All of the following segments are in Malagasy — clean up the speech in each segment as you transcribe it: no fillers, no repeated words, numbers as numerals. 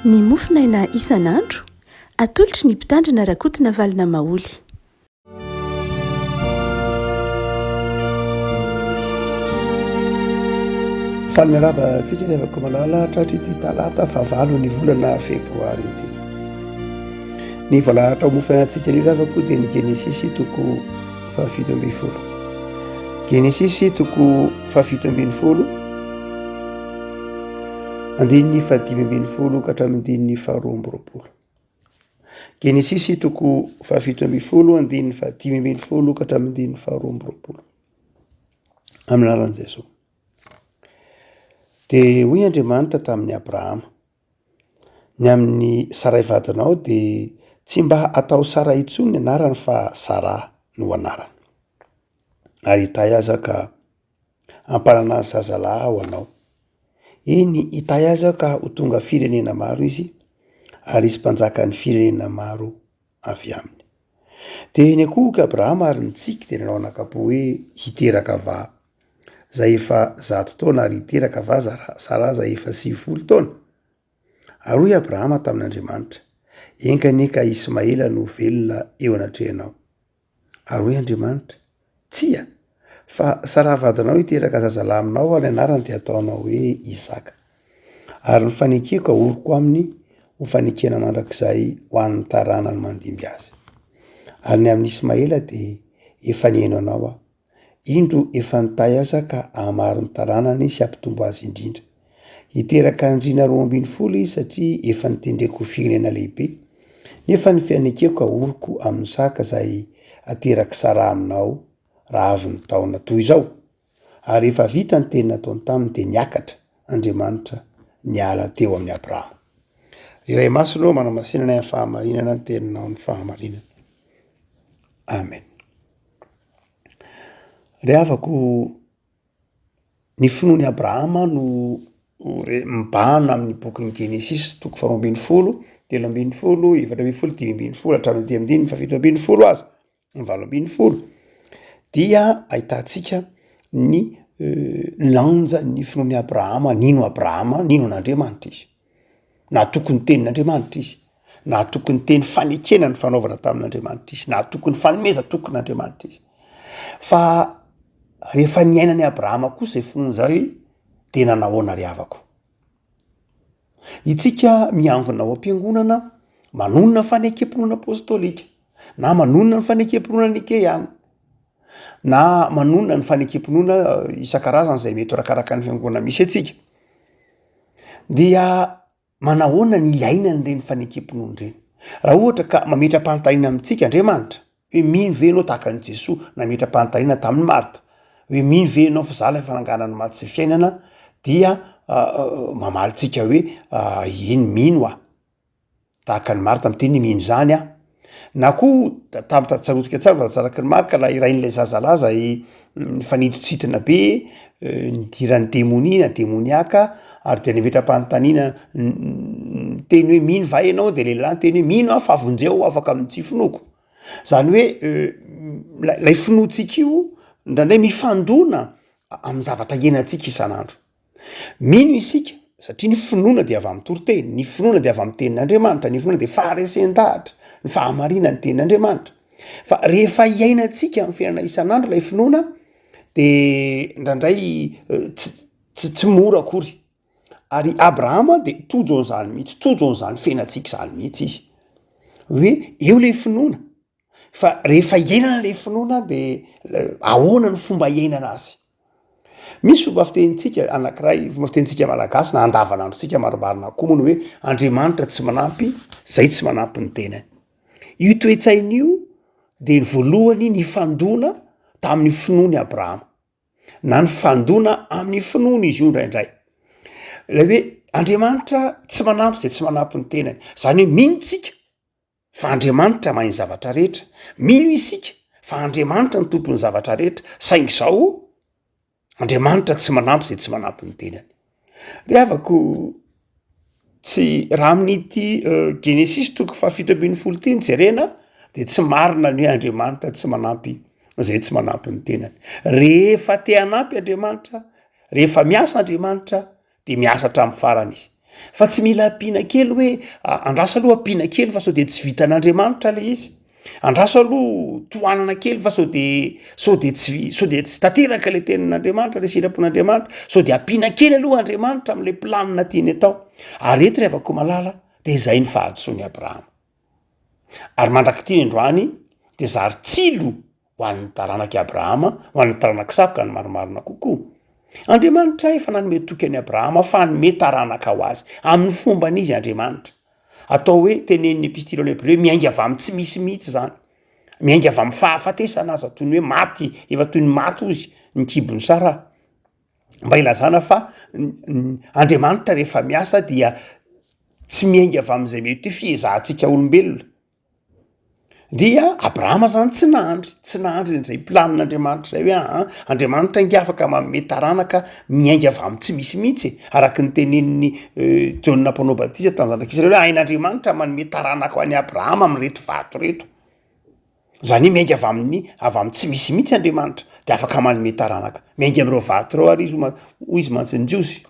Ny mofonaina isan'andro, atolotry ny Mpitandrina Rakotonavalona Maholy. Faly miarahaba antsika ry havako malala tratry ity talata fahavalo ny volana febroary ity. Ny voalahatra ho mofonainantsika anio ry havako dia ny Genesisy toko fahafito ambin'ny folo. Genesisy toko fahafito ambin'ny folo andininy fahadimy ambin'ny folo ka hatramin'ny andininy faharoa amby roapolo. Genesisy toko fahafito ambin'ny folo andininy fahadimy ambin'ny folo ka hatramin'ny andininy faharoa amby roapolo. Amin'ny anaran'i Jesoa. Dia hoy Andriamanitra tamin'i Abrahama, ny amin'i Saray vadinao dia tsy mba atao Saray intsony ny anarany fa Saraha no anarany. Ary hitahy azy aho ka hampanana zazalahy ho anao. Eny, hitahy azy aho ka ho tonga firenena maro izy, ary hisy mpanjakan'ny firenena maro avy aminy. Dia niankohoka i Abrahama ary nitsiky dia nanao anakapo hoe, Hiteraka va zay efa 100 taona ary hiteraka va Saraha zay efa 90 taona? Ary hoy Abrahama tamin'Andriamanitra, Enga anie ka Ismaela no ho velona eo anatrehanao. Ary hoy Andriamanitra, Tsia, fa Saraha vadinao hiteraka zazalahy aminao ary ny anarany dia hataonao hoe Isaka. Ary ny fanekeko ahoriko aminy ho fanekena mandrakizay ho an'ny taranany mandimby azy. Ary ny amin'i Ismaela dia efa nihaino anao aho. Indro efa nitahy azy aho ka hahamaro ny taranany sy hampitombo azy indrindra. Hiteraka andriana 12 izy satria efa notendreko ho firenena lehibe, nefa ny fianekeko ahoriko amin'i Isaka izay haterak'i Saraha aminao raha avy ny taona toy izao. Ary rehefa vita ny teny nataony taminy dia niakatra Andriamanitra niala teo amin'i Abrahama. Ry Ray Masina ô, manamasina anay amin'ny fahamarinana ny teninao ny fahamarinana. Amen. Ry havako, ny finoan'i Abrahama no re- mibahana amin'ny bokin'ny Genesisy toko faharoa ambin'ny folo, 13, 14, 15 hatramin'ny dimy andininy fahafito ambin'ny folo aza, ny 18, dia ahitantsika ny lanjan'ny finoan'i Abrahama, nino Abrahama, nino an'Andriamanitra izy. Nahatoky ny tenin'Andriamanitra izy, nahatoky ny teny fanekena ny fanaovana tamin'Andriamanitra izy, nahatoky ny fanomezan-tokin'Andriamanitra izy. Fa rehefa niainan'i Abrahama kosa izay finoana izay, dia nanahoana ry havako? Itsika miangona ao am-piangonana, manonona fanekem-pinoana apostolika, na manonona ny fanekem-pinoana nikeana, na manonona ny fanekem-pinoana isan-karazany izay mety ho arakaraka ny fiangonana misy antsika. Dia manahoana ny iainan'ireny fanekem-pinoana ireny? Raha ohatra ka mametra-panontaniana amintsika Andriamanitra hoe mino ve ianao tahaka an'i Jesoa nametra-panontaniana tamin'i Marta hoe mino ve ianao fa za ilay fananganana ny maty sy fiainana dia mamaly tsika hoe eny mino aho. Tahaka an'i Marta miteny hoe mino izany aho. Na koa tamin'ny tsaroantsika tsara fa zaraky ny Marka ilay rain'ilay zazalahy zay nifanidintsidina be nidiran'ny demonia na demoniaka ary dia nametra-panontaniana niteny hoe mino va ianao de lehilahy niteny hoe mino aho fa vonjeo aho afaka amin'ny tsy finoako. Zany hoe lay finoantsika io indraindray mifandona amin'ny zavatra iainantsika isan'andro. Mino isika satria ny finoana dia avy amin'ny toriteny, ny finoana dia avy amin'ny tenin'Andriamanitra, ny finoana dia faharesen-dahatra, ny fahamarinan'ny tenin'Andriamanitra. Fa rehefa iainantsika amin'ny fiainana isan'andro ilay finoana de indraindray tsy tsy mora akory. Ary Abrahama de tojo an'izany mihitsy, tojo an'izany fiainantsika izany mihitsy izy. Hoe eo le finoana, fa rehefa iainana le finoana de ahoana ny fomba iainana azy? Misy fomba fitenintsika anankiray, fomba fitenintsika malagasy na andavanandrontsika marimarina koa moa ny hoe Andriamanitra tsy manampy zay tsy manampy ny tenany. Io toe-tsaina io de ny voalohany nifandona tamin'ny finoan'i Abrahama, na nifandona amin'ny finoana izy io indraindray. Ilay hoe Andriamanitra tsy manampy zay tsy manampy ny tenany, zany hoe mino tsika Fa Andriamanitra mahay ny zavatra rehetra. Mino isika fa Andriamanitra no tompon'ny zavatra rehetra, saingy izao Andriamanitra tsy manampy izay tsy manampy ny tenany. Ry havako, tsy raha amin'ity Genesisy toko fahafito ambin'ny folo ity no jerena de tsy marina ny hoe Andriamanitra tsy manampy izay tsy manampy ny tenany. Rehefa te hanampy Andriamanitra, rehefa miasa Andriamanitra de miasa hatramin'ny farany izy. Fa tsy mila ampiana kely hoe andraso aloha ampiana kely fa sao de tsy vitan'Andriamanitra le izy. Andraso aloha tohanana kely fa sao de sao de tsy sao de tsy tanteraka le tenin'Andriamanitra, le sitrapon'Andriamanitra, sao de ampiana kely aloha Andriamanitra am'le planina tiany atao. Ary eto ry havako malala de izay ny fahadisoan'i Abrahama. Ary mandrak'ity ny androany de zary tsilo ho an'ny taranak'i Abrahama, ho an'ny taranak'i Isaka ny marimarina kokoa. Andriamanitra efa nanome toky an'i Abrahama fa hanome taranaka ho azy. Amin'ny fombany izy Andriamanitra. Atao hoe tenenin'ny epistily ao Hebreo miainga avy amin'ny tsy misy mihitsy izany. Miainga avy amin'ny fahafatesana aza toy ny hoe maty, efa toy ny maty hozy ny kibon'i Saraha. Mba ilazana fa Andriamanitra rehefa miasa dia tsy miainga avy amin'izay mety hoe fiezahantsika olombelona. Dia Abrahama zany tsy nahandry, tsy nahandry an'izay planin'Andriamanitra izay hoe aa Andriamanitra ange afaka manome taranaka miainga avy amin'ny tsy misy mihitsy e, araky ny tenenin'i Jaona mpanao batisa tamin'ny zanak'Israely hoe hain'Andriamanitra manome taranaka ho an'i Abrahama amin'ireto vato ireto. Zany hoe miainga avy amin'ny avy amin'ny tsy misy mihitsy Andriamanitra de afaka manome taranaka, miainga amin'ireo vato ireo ary izy hoy hoy izy mantsy ny Jiosy.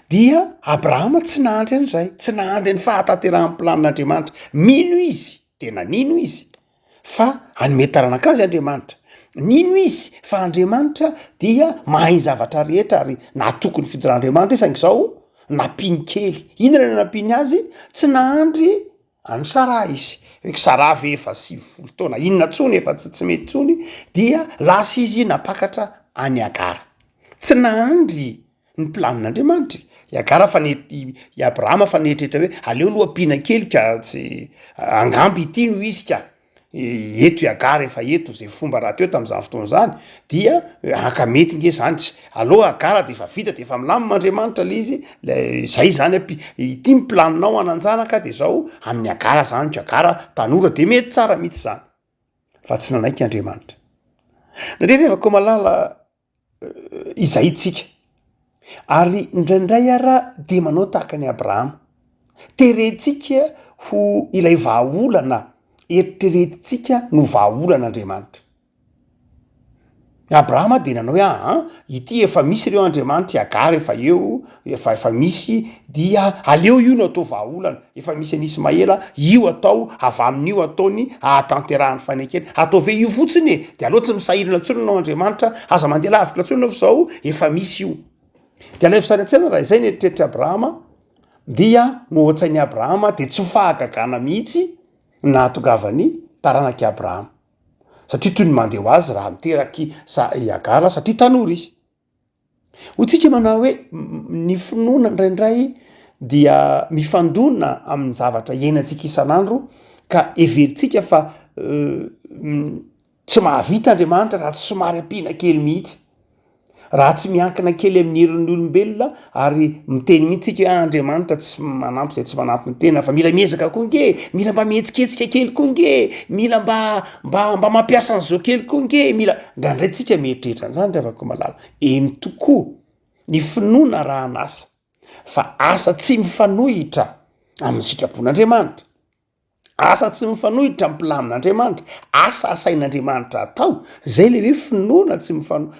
Dia Abrahama tsy nahandry an'izay, tsy nahandry ny fahatanterahan'ny planin'Andriamanitra. Mino izy, tena nino izy fa hanome taranaka azy Andriamanitra. Nino izy fa Andriamanitra dia mahay ny zavatra rehetra ary nahatoky ny fidiran'Andriamanitra izy, saingy izao nampiany kely. Inona no nampiany azy? Tsy nahandry an'i Saraha izy. Hoe Saraha ve efa 90 taona, inona intsony, efa tsy tsy mety intsony, dia lasa izy nampakatra an'i Hagara. Tsy nahandry ny planin'Andriamanitra e. I Hagara fa ne- i i Abrahama fa nieritreritra hoe aleo aloha ampiana kely ka tsy angamba ity no izy ka, eto i Hagara efa eto, zay fomba rahateo tam'zany fotoana zany dia anka mety nge zany tsy, aleo Hagara de efa vita de efa milamina Andriamanitra le izy, le zay zany ampi- ity ny planinao hanan-janaka de zao amin'i Hagara zany ko Hagara tanora de mety tsara mihitsy zany, fa tsy nanaiky Andriamanitra. Nandre ry havako malala izay tsika. Ary indraindray ara dia manao tahaka an'i Abrahama. Terentsika ho ilay vahaolana eritreretintsika no vahaolan'Andriamanitra. Abrahama dia nanao hoe aa ity efa misy ireo Andriamanitra, i Agara efa eo, efa efa misy dia aleo io no atao vahaolana, efa misy an'i Ismaela, io atao, avy amin'io ataony ahatanterahan'ny fanekena, ataovy hoe io fotsiny e, de aleo tsy misahirana intsony ianao Andriamanitra, aza mandeha lavitra intsony ianao fa zao efa misy io. De alaivo sary an-tsaina raha izay ny eritreritr'i Abrahama, dia no ao an-tsain'i Abrahama de tsy ho fahagagana mihitsy ny nahatongavan'ny taranak'i Abrahama, satria toy ny mandeha ho azy raha miterak'i Sa- i Agara satria tanora izy. Hoy tsika manao hoe ny finoana indraindray dia mifandona amin'ny zavatra iainantsika isan'andro ka heverintsika fa tsy mahavita Andriamanitra raha tsy somary ampiana kely mihitsy, raha tsy miankina kely amin'ny herin'ny olombelona ary miteny mihitsy tsika hoe ah, Andriamanitra tsy manampy zay tsy manampy ny tena fa mila miezaka koa nge, mila mba mihetsiketsika kely koa nge, mila mba mba mba mampiasa an'izao kely koa nge, mila indraindray tsika mieritreritra an'izany ry havako malala. Eny tokoa, ny finoana arahan'asa, fa asa tsy mifanohitra amin'ny sitrapon'Andriamanitra, asa tsy mifanohitra amin'ny planin'Andriamanitra, asa asain'Andriamanitra atao, zay le hoe finoana tsy mifano-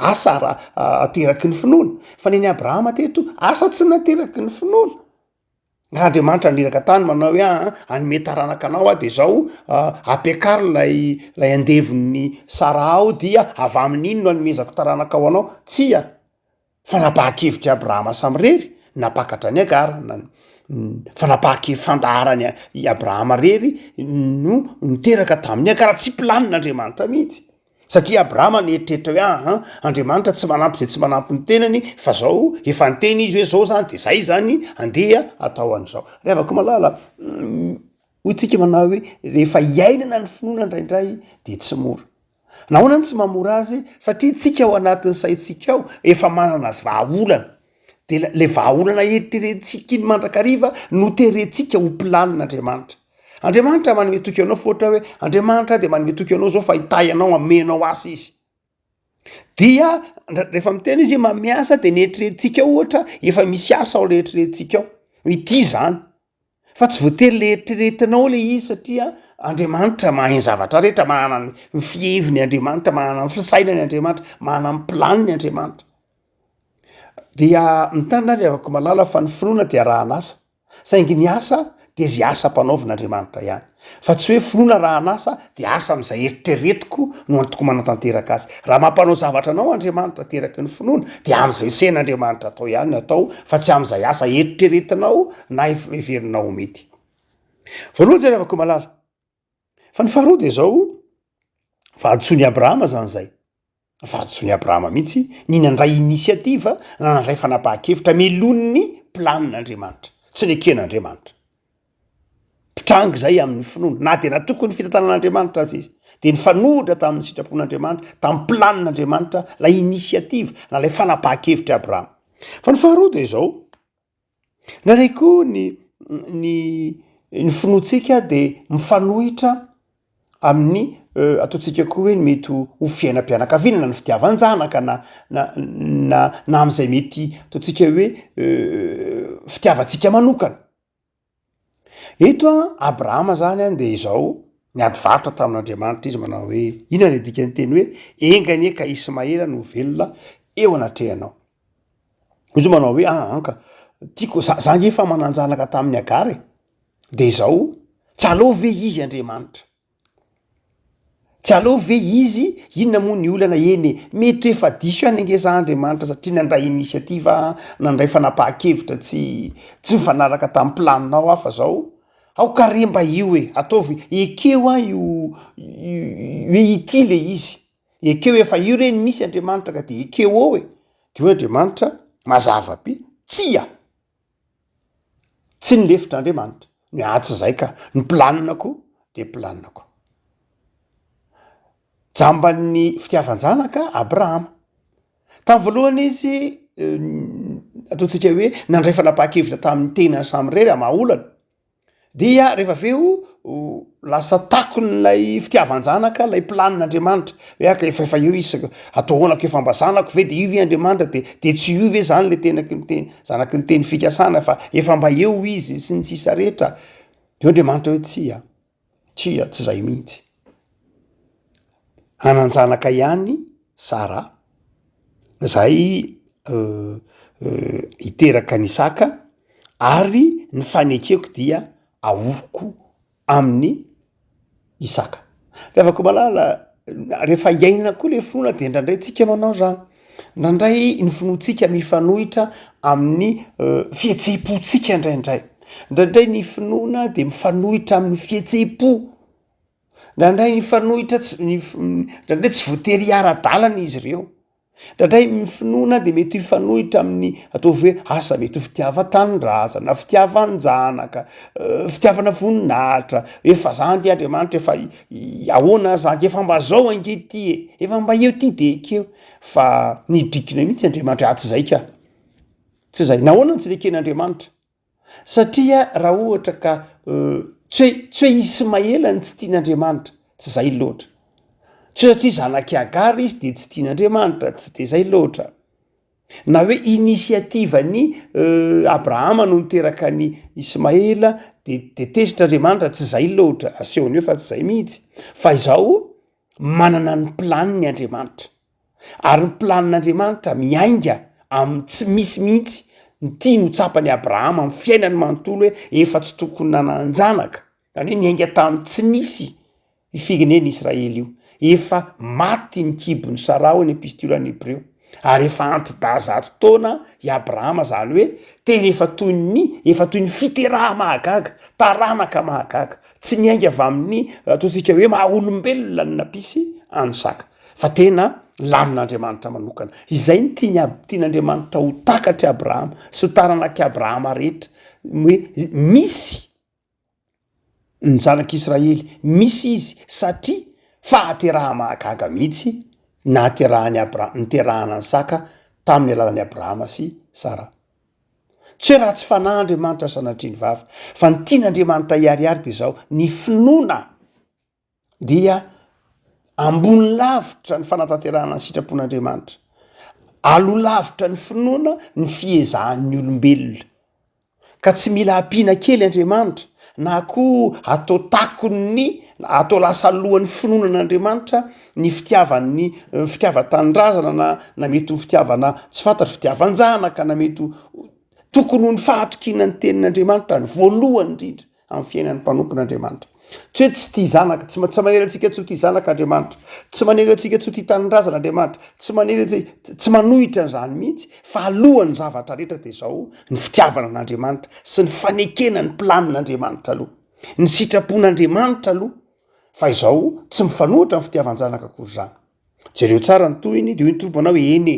asa ara- ateraky ny finoana, fa ny an'i Abrahama teto, asa tsy nateraky ny finoana. Raha Andriamanitra niraka tany manao hoe aa hanome taranaka anao aho de zao ampiakaro lay lay andevon'ny Saraha ao dia avy amin'iny no hanomezako taranaka ho anao, tsia, fanapahan-kevitr'i Abrahama samirery nampakatra an'i Hagara, na fanapahan-kevi- fandaharan'i i Abrahama rery no niteraka tamin'i Hagara, tsy planin'Andriamanitra mihitsy. Satria Abrahama nieritreritra hoe aha, Andriamanitra tsy manampy izay tsy manampy ny tenany, fa zao efa niteny izy hoe zao zany de zay zany andeha atao an'izao. Ry havako malala, hoy tsika manao hoe rehefa iainana ny finoana indraindray de tsy mora. Nahoana no tsy mahamora azy? Satria tsika ao anatin'ny saintsika ao efa manana vahaolana. De la- le vahaolana eritreretintsika iny mandrakariva no terentsika ho planin'Andriamanitra. Andriamanitra manome toky anao fa ohatra hoe Andriamanitra de manome toky anao zao fa hitahy anao hanome anao asa izy. Dia rehefa miteny izy hoe manome asa de ny eritreretintsika ao ohatra efa misy asa ao le eritreretintsika ao, hoe ity zany. Fa tsy voatery le eritreretinao le izy satria Andriamanitra mahay ny zavatra rehetra, manana ny fiheviny Andriamanitra, manana ny fisainany Andriamanitra, manana ny planiny Andriamanitra. Dia mitandrina ary havako malala fa ny finoana dia arahan'asa. Saingy ny asa dia izay asa ampanaovin'Andriamanitra ihany. Fa tsy hoe finoana arahan'asa dia asa amin'izay eritreretiko no antoko manatanteraka azy. Raha mampanao zavatra anao Andriamanitra ateraky ny finoana dia amin'izay sain'Andriamanitra atao ihany no atao fa tsy amin'izay asa eritreretinao na heverinao ho mety. Voalohany izay ry havako malala. Fa ny faharoa dia izao, fahadisoan'i Abrahama izany izay. Fahadisoan'i Abrahama mihitsy ny nandray initiative na nandray fanapahan-kevitra melohin'ny planin'Andriamanitra. Tsy neken'Andriamanitra. Mpitranga izay amin'ny finoana, na dia natoky ny fitantanan'Andriamanitra aza izy, dia nifanohitra tamin'ny sitrapon'Andriamanitra, tamin'ny planin'Andriamanitra ilay initiative na ilay fanapahan-kevitr'i Abrahama. Fa ny faharoa dia izao, Indraindray koa ny ny ny finoantsika de mifanohitra amin'ny ataontsika koa hoe ny mety ho ho fiainam-pianakaviana na ny fitiavan-janaka na na na na am'zay mety ataontsika hoe fitiavantsika manokana. Eto an, Abrahama zany an de izao, niady varotra tamin'Andriamanitra izy manao hoe, inona le dikan'ny teny hoe enga anie ka Ismaela no ho velona eo anatrehanao. Hoy izy manao hoe aa ka, tiako, za za nge efa manan-janaka tamin'i Agara e, de izao, tsy aleo ve izy Andriamanitra? Tsy aleo ve izy, inona moa ny olana, eny e, mety ho efa diso ihany ange za Andriamanitra satria nandray initiative aho, nandray fanapahan-kevitra tsy tsy nifanaraka tamin'ny planinao aho fa zao, aoka re mba io e, ataovy, ekeo aho io hoe ity le izy. Ekeo efa io re ny misy Andriamanitra ka de ekeo ao e! De hoy Andriamanitra mazava be, tsia! Tsy nilefitra Andriamanitra, ny ahy tsy zay ka, ny planina-ko de planina-ko. Jamban'ny fitiavan-janaka Abrahama. Tamin'ny voalohany izy ataontsika hoe nandray fanapahan-kevitra tamin'ny tenany samirery hamaha olana. Dia rehefa avy eo lasa takon'ilay fitiavan-janaka ilay planin'Andriamanitra hoe aka efa efa eo izy atao ahoana ko efa mba zanako ve de io ve Andriamanitra de de tsy io ve zany le tenaky ny teny zanaky ny teny fikasana fa efa mba eo izy sy ny sisa rehetra de hoy Andriamanitra hoe tsia tsia tsy zay mihitsy hanan-janaka ihany Sara zay hiteraka an'Isaka ary ny fanekeko dia ahoriko amin'i Isaka. Ry havako malala, rehefa iainana koa le finoana de indraindray tsika manao zany, indraindray ny finoantsika mifanohitra amin'ny fihetseham-pontsika indraindray, indraindray ny finoana de mifanohitra amin'ny fihetseham-po, indraindray mifanohitra tsy ny f- indraindray tsy voatery hiara-dalana izy ireo. Indraindray ny finoana dia mety hifanohitra amin'ny ataovy hoe asa mety ho fitiavan-tanindrazana, fitiavan-janaka, fitiavana voninahitra, efa za ange Andriamanitra efa ahoana ary za ange efa mba zao ange ity e, efa mba eo ity de ekeo, fa nidrikina mihitsy Andriamanitra, ah tsy zay ka, tsy zay, nahoana no tsy neken'Andriamanitra? Satria raha ohatra ka tsy hoe tsy hoe Ismaela no tsy tian'Andriamanitra, tsy zay loatra. Tsy hoe satria zanak'i Hagara izy de tsy tian'Andriamanitra, tsy de zay loatra. Na hoe initiative-n'i Abrahama no niteraka an'i Ismaela de de tezitra Andriamanitra, tsy zay loatra, asehony eo fa tsy zay mihitsy. Fa izao, manana ny planiny Andriamanitra. Ary ny planin'Andriamanitra miainga amin'ny tsy misy mihitsy ny tiany ho tsapan'i Abrahama amin'ny fiainany manontolo hoe efa tsy tokony nanan-janaka, izany hoe niainga tamin'ny tsy nisy io firenena Israely io, efa maty ny kibon'i Saraha hoy ny epistiolan'ny an'ny Hebreo, ary efa anti-dahy 100 taona i Abrahama, izany hoe tena efa toy ny efa toy ny fiteraha-mahagaga, taranaka mahagaga, tsy niainga avy amin'ny ataontsika hoe maha olombelona ny nampisy an'i Isaka. Fa tena lamin'Andriamanitra manokana. Izay no tiany Ab- tian'Andriamanitra ho takatr'i Abrahama sy taranak'i Abrahama rehetra, hoe misy ny zanak'Israely, misy izy satria fahateraha-mahagaga mihitsy nahaterahan'i Abra- niterahana an'i Isaka tamin'ny alalan'i Abrahama sy Saraha. Tsy hoe ratsy fanahy Andriamanitra sanatria ny vava, fa ny tian'Andriamanitra hiharihary dia izao, ny finoana dia ambony lavitra ny fanatanterahana ny sitrapon'Andriamanitra, aloha lavitra ny finoana ny fiezahan'ny olombelona, ka tsy mila ampiana kely Andriamanitra na koa atao takon'ny Atao lasa alohan'ny finoana an'Andriamanitra ny fitiavan'ny fitiavan-tanindrazana na na mety ho fitiavana tsy fantatro, fitiavan-janaka na mety ho tokony ho ny fahatokiana ny tenin'Andriamanitra ny voalohany indrindra amin'ny fiainan'ny mpanompon'Andriamanitra. Tsy hoe tsy tia zanaka, tsy tsy manery antsika tsy ho tia zanaka Andriamanitra, tsy manery antsika tsy ho tia tanindrazana Andriamanitra, tsy manery antsika, tsy manohitra an'izany mihitsy fa alohan'ny zavatra rehetra dia izao ny fitiavana an'Andriamanitra sy ny fanekena ny planin'Andriamanitra aloha. Ny sitrapon'Andriamanitra aloha fa izao tsy mifanohitra amin'ny fitiavan-janaka akory izany. Jereo tsara ny tohiny de hoy ny Tompo manao hoe eny e!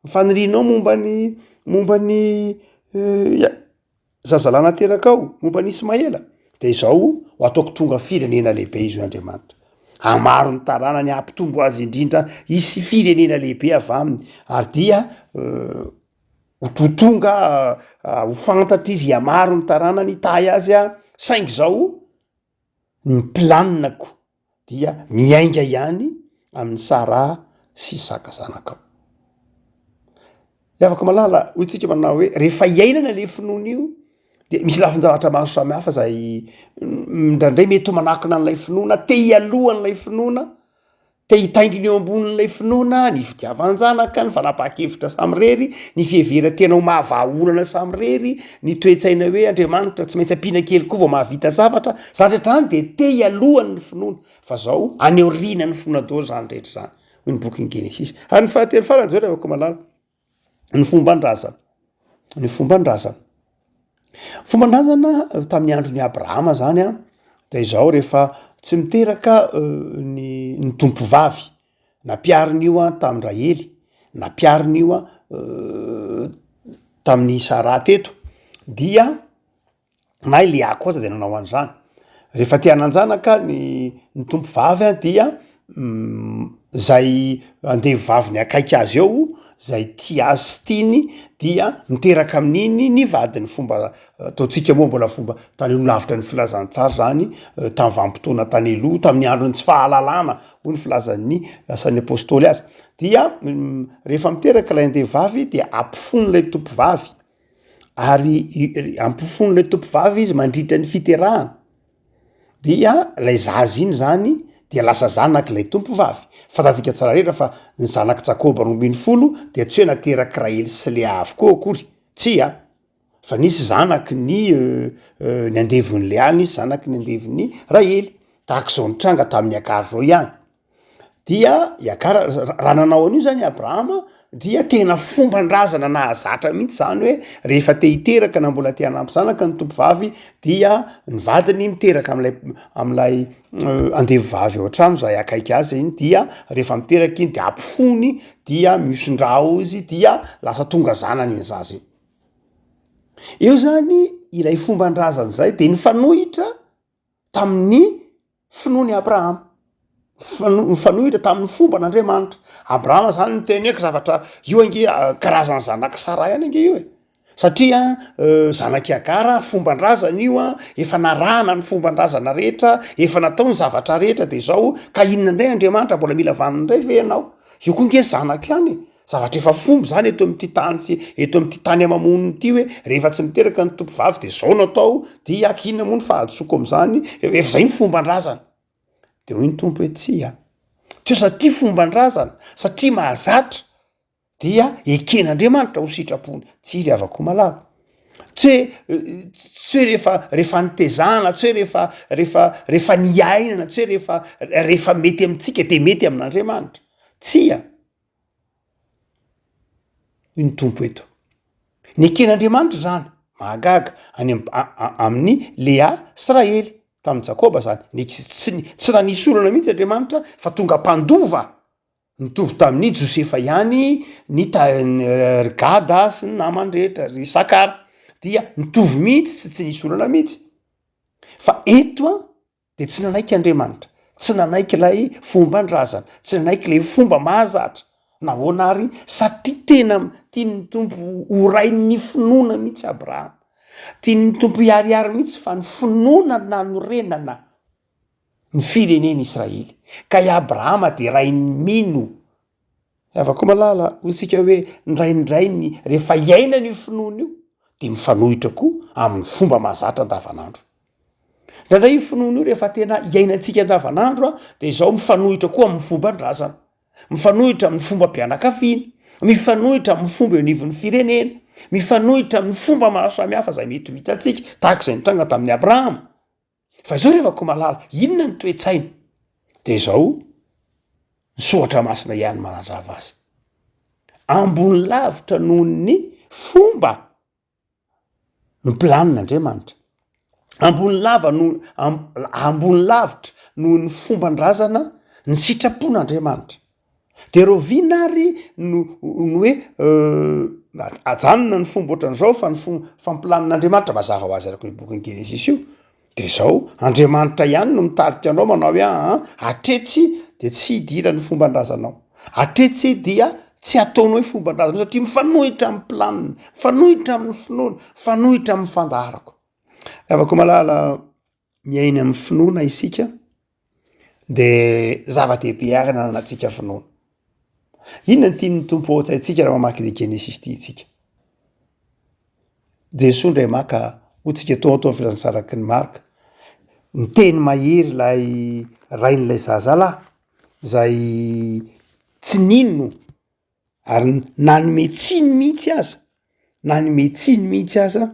Ny fanirianao momba ny momba ny ya zazalahy naterakao, momba an'i Ismaela de izao ho ataoko tonga firenena lehibe izy hoy Andriamanitra. Hamaro ny taranany, hampitombo azy indrindra, hisy firenena lehibe avy aminy ary dia Ho to tonga ho fantatra izy, hihamaro ny taranany, hitahy azy aho, saingy izao ny planina-ko dia miainga ihany amin'i Saraha sy Isaka zanakao. Ry havako malala, hoy tsika manao hoe rehefa iainana le finoana io de misy lafin-javatra maro samihafa zay indraindray mety ho manakona an'ilay finoana, te hialoha an'ilay finoana, Te hitaingina eo ambonin'ilay finoana, ny fitiavan-janaka, ny fanapahan-kevitra samirery, ny fiheveran-tena ho mahavaha olana samirery, ny toe-tsaina hoe Andriamanitra tsy maintsy ampiana kely koa vao mahavita zavatra, izany rehetra izany dia te hialohan'ny finoana, fa izao any aorianan'ny finoana daholo izany rehetra izany, hoy ny bokin'ny Genesisy. Ary ny fahatelo farany izao ry havako malala, ny fomban-drazana, ny fomban-drazana. Fomban-drazana tamin'ny andron'i Abrahama zany an, de izao rehefa tsy miteraka ny ny tompovavy, nampihariny io an tamin-dRahely, nampihariny io an tamin'i Saraha teto dia na i Lea koa aza de nanao an'izany, rehefa te hanan-janaka ny ny tompo vavy a dia zay andevo vaviny akaiky azy eo, zay tia azy sy tiany dia miteraka amin'iny ny vadiny, fomba ataontsika moa mbola fomba tany aloha lavitra ny filazantsara zany tamy vanim-potoana tany aloha tamin'ny andron'ny tsy fahalalana hoy ny filazan'ny asan'ny apostoly azy, dia rehefa miteraka ilay andevo vavy dia ampofoan'ilay tompo vavy ary ampofoan'ilay tompovavy izy mandritra ny fiterahana, dia ilay zaza iny zany dia lasa zanak'ilay tompovavy. Fantatsika tsara rehetra fa ny zanak'i Jakoba 12 dia tsy hoe naterak'i Rahely sy Lea avokoa akory, tsia, fa nisy zanaky ny ny andevon'i Lea, nisy zanaky ny andevon'i Rahely, tahak'izao nitranga tamin'i Agara izao ihany. Dia i Agara, raha nanao an'io zany i Abrahama dia tena fomban-drazana nahazatra mihitsy zany hoe rehefa te hiteraka na mbola te hanampy zanaka ny tompovavy dia ny vadiny miteraka am'lay am'lay andevo vavy ao an-trano zay akaiky azy iny dia rehefa miteraka iny de ampofony dia mihoson-drà ao izy dia lasa tonga zanany iny zaza iny. Eo zany ilay fomban-drazana zay de nifanohitra tamin'ny finoan'i Abrahama, fano- mifanohitra tamin'ny fomban'Andriamanitra. Abrahama zany niteny hoe ka zavatra io ange karazan'ny zanak'i Saraha ihany ange io e, satria zanak'i Hagara fomban-drazana io an, efa narahana ny fomban-drazana rehetra, efa natao ny zavatra rehetra de zao ka inona indray Andriamanitra mbola mila vanona indray ve ianao? Io koa nge zanako ihany e. Zavatra efa fomba zany eto amin'ity tany sy eto amin'ity tany ama-monina ity hoe rehefa tsy miteraka ny tompovavy de zao no atao, dia inona moa ny fahadisoako am'zany, efa zay ny fomban-drazana. De hoy ny Tompo hoe tsia, tsy hoe satria fomban-drazana, satria mahazatra dia eken'Andriamanitra ho sitrapony, tsia ry havako malala. Tsy hoe tsy hoe rehefa rehefa nitezana, tsy hoe rehefa rehefa rehefa niainana, tsy hoe rehefa rehefa mety amintsika de mety amin'Andriamanitra, tsia. Hoy ny Tompo eto. Neken'Andriamanitra izany, mahagaga, any amin'i Lea sy Rahely, tamin'i Jakoba izany. Nek- tsy tsy nanisy olana mihitsy Andriamanitra fa tonga mpandova nitovy tamin'i Josefa ihany ny ta- ry Gada sy ny namany rehetra, ry Isakara. Dia nitovy mihitsy, tsy tsy nisy olana mihitsy. Fa eto an, De tsy nanaiky Andriamanitra, tsy nanaiky ilay fomban-drazana, tsy nanaiky ilay fomba mahazatra. Nahoana ary? Satria tena tian'ny Tompo ho rain'ny finoana mihitsy Abrahama. Tian'ny Tompo hiharihary mihitsy fa ny finoana nanorenana ny firenena Israely. Ka i Abrahama dia rain'ny mino. Havako malala, hoy tsika hoe indraindray ny rehefa iainana io finoana io dia mifanohitra koa amin'ny fomba mahazatra andavanandro. Indraindray io finoana io rehefa tena iainantsika andavanandro a, de izao mifanohitra koa amin'ny fomban-drazana, mifanohitra amin'ny fombam-pianakaviana, mifanohitra amin'ny fomba eo anivon'ny firenena, mifanohitra amin'ny fomba maro samihafa izay mety ho hitantsika, tahaka izay nitranga tamin'i Abrahama. Fa izao ry havako malala, inona ny toe-tsaina? De izao, ny soratra masina ihany manazava azy. Ambony lavitra noho ny fomba ny planin'Andriamanitra. Ambony lava no- ambony lavitra noho ny fomban-drazana ny sitrapon'Andriamanitra. De rahoviana ary no no hoe ajanona ny fomba ohatran'izao fa ny fo- fampilanin'Andriamanitra mazava ho azy araka io bokin'ny Genesisy io de zao Andriamanitra ihany no mitarika anao manao hoe aa hatretsy de tsy idiran'ny fomban-drazanao, hatretsy dia tsy ataonao hoe fomban-drazanao satria mifanohitra amin'ny planina, mifanohitra amin'ny finoana, mifanohitra amin'ny fandaharako. Ry havako malala, miaina amin'ny finoana isika de zava-dehibe ary ny ananantsika finoana. Inona no tian'ny Tompo ao an-tsaintsika raha mamaky ity Genesisy ity isika? Jesoa indray maka, hoy tsika tao ato amin'ny filazantsaraky ny Marka, niteny mahery ilay rain'ilay zazalahy izay tsy nino ary nanome tsiny mihitsy aza, nanome tsiny mihitsy aza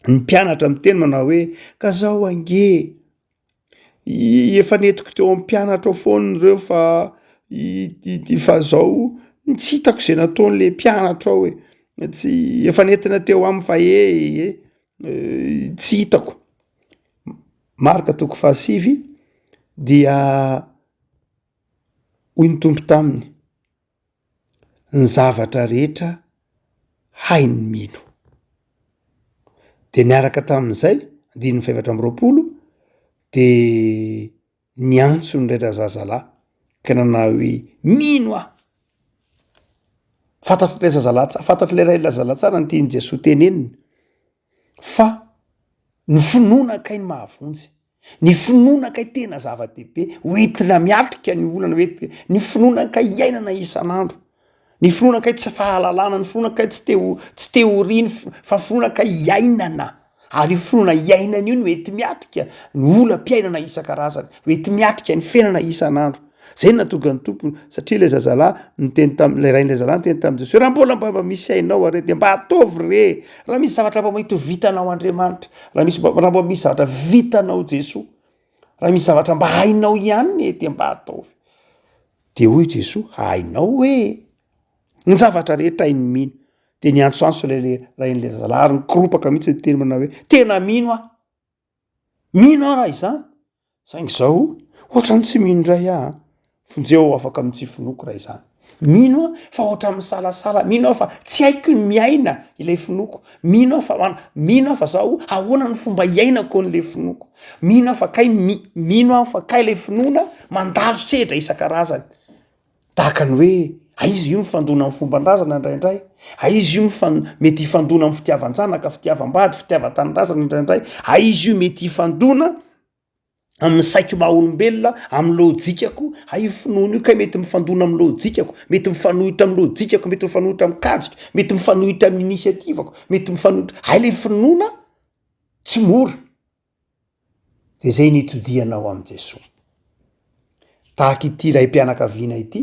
ny mpianatra miteny manao hoe ka zao ange efa nentiko teo amin'ny mpianatra ao foana ireo fa i fa zao tsy hitako zay nataon'le mpianatra ao e, tsy efa nentina teo aminy fa eh eh tsy hitako. Marka toko fahasivy dia Hoy ny Tompo taminy, Ny zavatra rehetra hain'ny mino. De niaraka tamin'izay, andininy fahefatra amby roapolo, de niantso ny ray razazalahy ka nanao hoe, Mino aho. Fantatr'ilay zazalahy tsa- fantatr'ilay ray razazalahy tsara ny tian'i Jesoa tenenina fa ny finoana kay no mahavonjy. Ny finoana kay tena zava-dehibe ho entina miatrika ny olana, ho entina, ny finoana kay iainana isan'andro, ny finoana kay tsy fahalalana, ny finoana kay tsy teo- tsy théorie, ny fi- fa finoana kay iainana, ary io finoana iainana io no enti-miatrika ny olam-piainana isan-karazany, ho enti-miatrika ny fiainana isan'andro. Zay no nahatonga ny Tompo, satria ilay zazalahy niteny tam- ilay rain'ilay zazalahy niteny tamin'i Jesosy hoe raha mbola mba mba misy hainao are de mba ataovy re, raha misy zavatra mba mety ho vitanao Andriamanitra, raha misy mba raha mba misy zavatra vitanao Jesoa, raha misy zavatra mba hainao ihany e de mba ataovy. De hoy Jesoa, hainao hoe ny zavatra rehetra hain'ny mino. De niantsoantso ilay le rain'ilay zazalahy ary nikoropaka mihitsy niteny manao hoe tena mino aho. Mino aho raha izany, saingy izao ohatran'ny tsy mino indray aho an! Vonjeo aho afaka amin'ny tsy finoako raha izany. Mino aho fa ohatran'ny misalasala, mino aho fa tsy haiko ny miaina ilay finoako, mino aho fa man- mino aho fa zao ahoana ny fomba iainako an'ilay finoako, mino aho fa kay mi- mino aho fa kay ilay finoana mandalo sedra isan-karazany. Tahaka ny hoe aiza io mifandona amin'ny fomban-drazana indraindray, aiza io mifan- mety hifandona amin'ny fitiavan-janaka, fitiavam-bady, fitiavan-tanindrazana indraindray, aiza io mety hifandona amin'ny saiko maha olombelona, amin'ny lôjikako, hay io finoana io kay mety mifandona amin'ny lôjikako, mety mifanohitra amin'ny lôjikako, mety mifanohitra amin'ny kajiko, mety mifanohitra amin'ny initiative-ko, mety mifanohitra, hay le finoana tsy mora. De zay nitodihanao amin'i Jesoa. Tahaka ity raim-pianakaviana ity,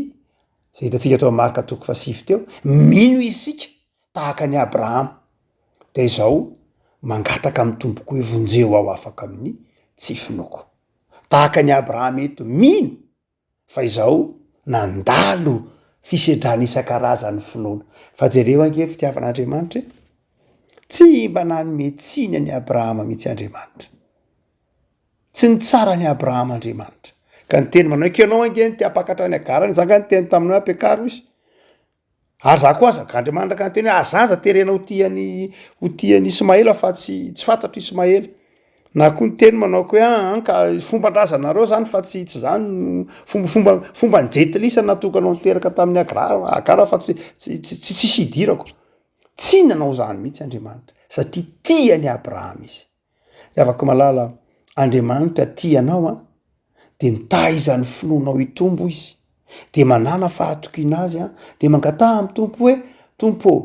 zay hitantsika tao amin'ny Marka toko fahasivy teo, mino isika tahaka an'i Abrahama. De izao mangataka amin'ny Tompoko hoe vonjeo aho afaka amin'ny tsy finoako. Tahaka an'i Abrahama eto, mino fa izao nandalo fisedrana isan-karazany finoana. Fa jereo ange ny fitiavan'Andriamanitra e! Tsy mba nanome tsiny an'i Abrahama mihitsy Andriamanitra. Tsy nitsara an'i Abrahama Andriamanitra. Ka niteny manao hoe, k'ianao ange no te hampakatra an'i Hagara, za nga niteny taminao hoe ampiakaro izy. Ary za koa aza ka Andriamanitra ka niteny hoe aza aza terena ho tia an'i ho tia an'i Ismaela fa tsy tsy fantatro Ismaela. Na koa niteny manao ko hoe aa ka fomban-drazanareo zany fa tsy tsy zany no fomba fomba fomban'ny jentilisa natokanao niteraka tamin'i Agra Agara fa tsy tsy tsy tsisy idirako. Tsy nanao zany mihitsy Andriamanitra satria tia an'i Abrahama izy. Ry havako malala, Andriamanitra tia anao an, de mitaiza ny finoanao hitombo izy, de manàna fahatokiana azy an, de mangataha amin'ny Tompo hoe, Tompo ô,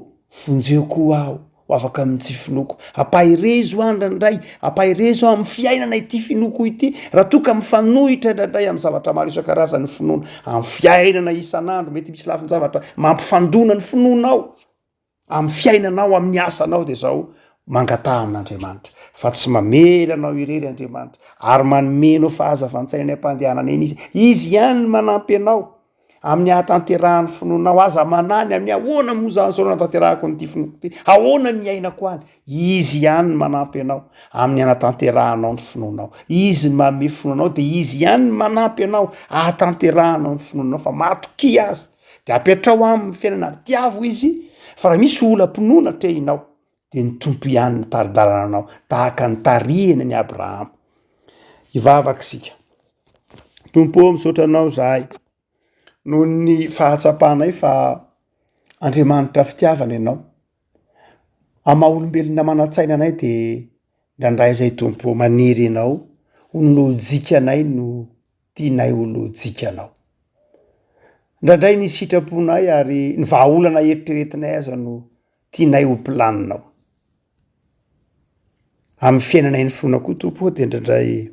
vonjeo koa aho. ho afaka amin'ny tsy finoako. Ampaherezo aho indraindray, ampaherezo aho amin'ny fiainana ity finoako ity, raha toa ka mifanohitra indraindray amin'ny zavatra maro isan-karazany ny finoana, amin'ny fiainana isan'andro, mety misy lafin-javatra mampifandona ny finoanao, amin'ny fiainanao, amin'ny asanao, de zao, mangataha amin'Andriamanitra, fa tsy mamela anao irery Andriamanitra, ary manome anao fahazavan-tsaina any am-pandehanana eny Izy, Izy ihany no manampy anao. Amin'ny hahatanterahan'ny finoanao, aza manahy ny amin'ny ahoana moa izany izao no hanatanterahako an'ity finoako ity, ahoana ny hiainako any. Izy ihany no manampy anao amin'ny hanatanterahanao ny finoanao. Izy no manome finoanao dia Izy ihany no manampy anao hahatanterahanao ny finoanao fa matokia Azy. Dia apetraho aminy ny fiainana ary tiavo Izy fa raha misy olam-pinoana atrehinao dia ny Tompo ihany no tari-dalana anao tahaka ny tarihiny an'i Abrahama. Hivavaka isika. Tompo ô, misaotra Anao izahay noho ny fahatsapanay fa Andriamanitra fitiavana Ianao. Amin'ny maha olombelona manan-tsaina anay dia indraindray izay Tompo ô maniry Ianao ho ny lojikanay no tianay ho lojikanao. Indraindray ny sitraponay ary ny vahaolana eritreretinay aza no tianay ho planinao. Amin'ny fiainanay ny finoana koa Tompo ô dia indraindray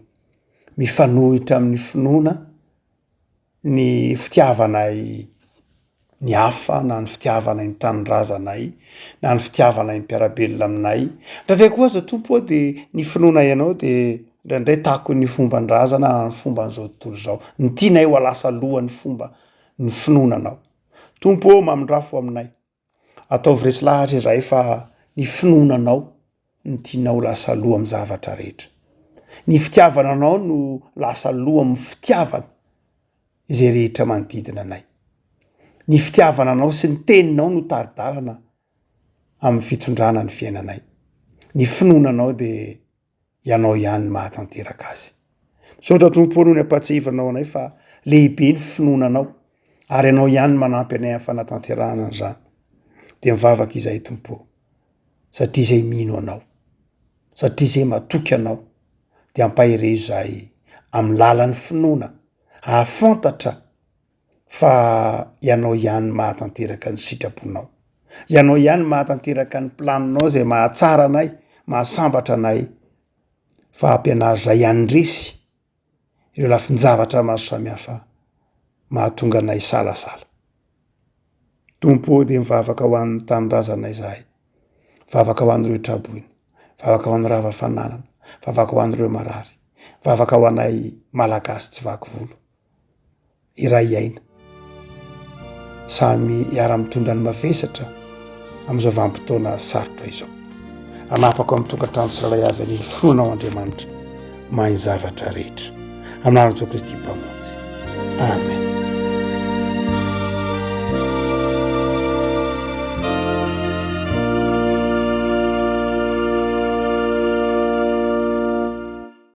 mifanohitra amin'ny finoana ny fitiavanay ny hafa na ny fitiavanay ny tanindrazanay na ny fitiavanay ny mpiara-belona aminay. Indraindray koa aza Tompo ô dia ny finoanay anao dia indraindray takon'ny fomban-drazana na ny fomban'izao tontolo izao. Ny tianay ho lasa alohan'ny fomba ny finoana anao. Tompo ô mamindrafo aminay. Ataovy resy lahatra izahay fa ny finoana anao no tianao ho lasa aloha amin'ny zavatra rehetra. Ny fitiavana anao no lasa aloha amin'ny fitiavana izay rehetra manodidina anay. Ny fitiavana anao sy ny teninao no tari-dalana amin'ny fitondrana ny fiainanay. Ny finoana anao dia Ianao ihany no mahatanteraka azy. Misaotra Tompo ô noho ny ampahatsiahivanao anay fa lehibe ny finoana Anao ary Ianao ihany no manampy anay amin'ny fanatanterahana an'izany. Dia mivavaka izahay Tompo ô satria izay mino Anao, satria izay matoky Anao dia ampaherezo izahay amin'ny lalan'ny finoana hahafantatra fa Ianao ihany no mahatanteraka ny sitraponao. Ianao ihany no mahatanteraka ny planinao izay mahatsara anay, mahasambatra anay, fa ampianaro izahay handresy ireo lafin-javatra maro samihafa mahatonga anay hisalasala. Tompo ô, dia mivavaka ho an'ny tanindrazanay izahay, mivavaka ho an'ireo traboina, mivavaka ho an'ny rava fananana, mivavaka ho an'ireo marary, mivavaka ho anay Malagasy tsy vaky volo. iray aina. Samy hiara-mitondra ny mavesatra amin'izao vanim-potoana sarotra izao. Anapako amin'ny tokantrano tsirairay avy anie ny finoanao Andriamanitra mahay ny zavatra rehetra. Amin'ny anaran'i Jesoa Kristy Mpamonjy. Amen.